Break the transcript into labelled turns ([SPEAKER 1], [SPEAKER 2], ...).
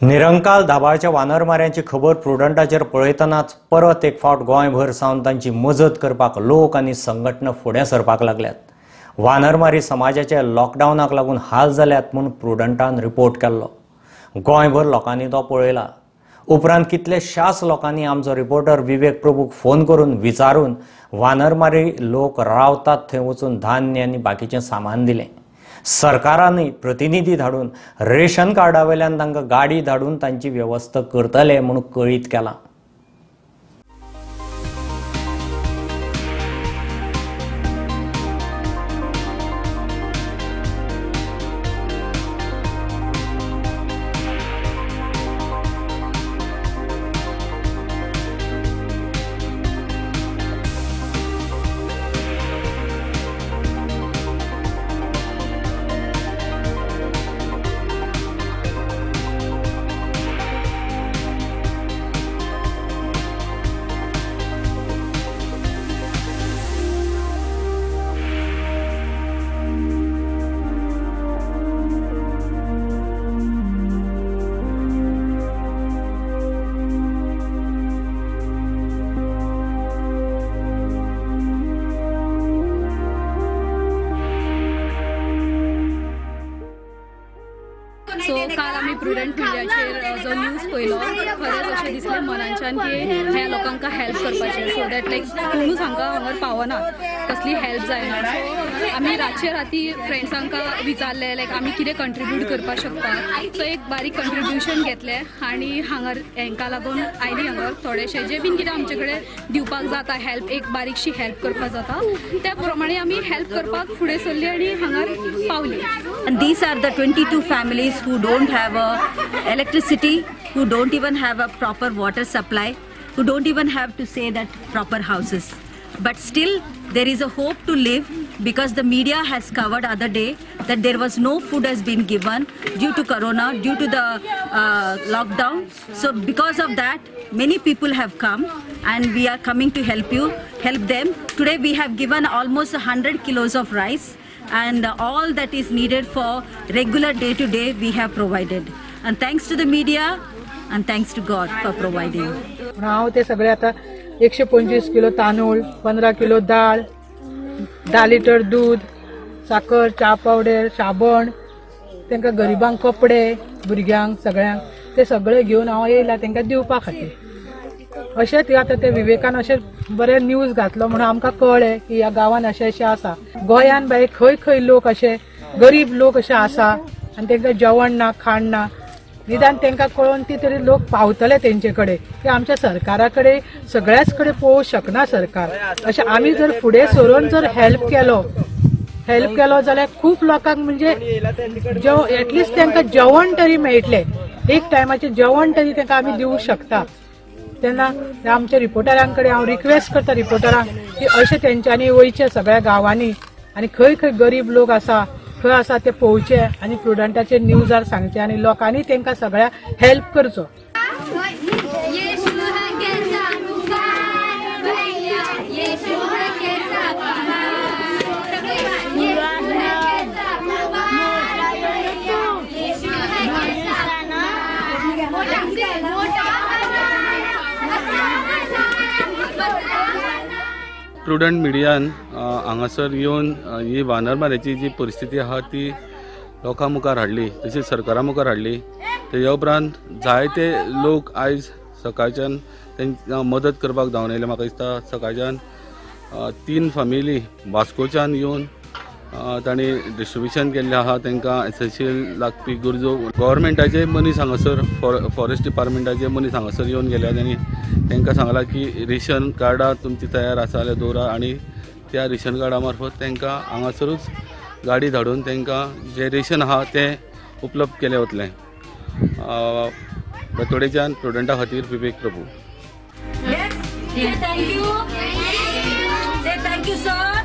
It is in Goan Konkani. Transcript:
[SPEAKER 1] निरंकाल दाबाळच्या वानरमाऱ्यांची खबर प्रुडंटाचेर पळयतनाच परत एक फावट गोंयभर सावन तांची मजत करपाक लोक आनी संघटना फुडें सरपाक लागल्यात. वानरमारी समाजाचे लॉकडावनाक लागून हाल जाल्यात म्हूण प्रुडंटान रिपोर्ट केल्लो. गोंयभर लोकांनी तो पळयला. उपरांत कितलेशाच लोकांनी आमचो रिपोर्टर विवेक प्रभूक फोन करून विचारून वानरमारी लोक रावतात थंय वचून धान्य आनी बाकीचें सामान दिलें. सरकारानूय प्रतिनिधी धाडून रेशन कार्डा वयल्यान तांकां गाडी धाडून तांची वेवस्था करतले म्हूण कळीत केलां.
[SPEAKER 2] सो काल आमी प्रुडंट मिडियाचेर जो न्यूज पळयलो, खरेंच अशें दिसलें मनांच्यान की ह्या लोकांक हेल्प करपाचें, सो that लायक कोणूच हांकां हांगार पावना, कसली हेल्प जायना. सो आमी रातचे राती फ्रेंड्सांकां विचारलें लायक आमी कितें कंट्रिब्यूट करपाक शकता. सो एक बारीक कंट्रिब्युशन घेतलें आनी हांगार हेंकां लागून आयली हांगार थोडेशें जें बीन कितें आमचे कडेन दिवपाक जाता हेल्प, एक बारीकशी हेल्प करपाक जाता त्या प्रमाणे आमी हेल्प करपाक फुडें सरली आनी हांगार पावली.
[SPEAKER 3] And these are the 22 families who don't have a electricity, who don't even have a proper water supply, who don't even have to say that proper houses. But still there is a hope to live, because the media has covered other day that there was no food has been given due to corona, due to the lockdown. So because of that, many people have come and we are coming to help you, help them. Today we have given almost 100 kilos of rice and all that is needed for regular day to day we have provided. And thanks to the media and thanks to God for providing.
[SPEAKER 4] हांव ते सगळे आता 125 किलो तांदूळ, 15 किलो दाळ, 10 लिटर दूध, साकर, च्या पावडर, साबण, तांकां गरिबांक कपडे, भुरग्यांक सगळ्यांक ते सगळे घेवन हांव येयला तांकां दिवपा खातीर. अशेंच आतां ते विवेकान अशें बरें न्यूज घातलो म्हणून आमकां कळ्ळें की ह्या गांवान अशें अशें आसा. गोंयान बाय खंय खंय लोक अशे गरीब लोक अशे आसा आनी तांकां जेवण ना, खाण ना. निदान तांकां कळोन ती तरी लोक पावतले तेंचे कडेन की आमच्या सरकारा कडेन सगळ्याच कडेन पळोवंक शकना सरकार. अशें आमी जर फुडें सरून जर हेल्प केलो जाल्यार खूब लोकांक म्हणजे एटलिस्ट तांकां जेवण तरी मेळटलें, एक टायमाचें जेवण तरी तांकां आमी दिवंक शकता. तेन्ना आमच्या रिपोर्टरां कडेन हांव रिक्वेस्ट करता रिपोर्टरांक की अशें तेंच्यांनी वयचें सगळ्या गांवांनी आनी खंय खंय गरीब लोक आसा खंय आसा ते पळोवचे आनी प्रुडंटाचे न्यूजार सांगचे आनी लोकांनी तांकां सगळ्या हेल्प करचो.
[SPEAKER 5] प्रुडंट मिडियान हांगासर येवन ही वानरमाऱ्याची जी परिस्थिती आहा ती लोकां मुखार हाडली, तशीच सरकारा मुखार हाडली. तेज्या उपरांत जायते लोक आयज सकाळच्यान तांकां मदत करपाक धांवन येयले. म्हाका दिसता सकाळच्यान 3 फॅमिली वास्कोच्यान येवन तांणी डिस्ट्रिब्युशन केल्लें आहा. तांकां एसेन्शियल लागपी गरजो गव्हर्मेंटाचे मनीस हांगासर, फॉरेस्ट डिपार्टमेंटाचे मनीस हांगासर येवन गेल्यात आनी तांकां सांगलां की रेशन कार्डां तुमची तयार आसा जाल्यार दवरा आनी त्या रेशन कार्डा मार्फत तांकां हांगासरूच गाडी धाडून तांकां जें रेशन आहा तें उपलब्ध केलें वतलें. बेतोडेच्यान प्रुडंटा खातीर विवेक Prabhu.
[SPEAKER 3] Thank you. Say thank you, sir.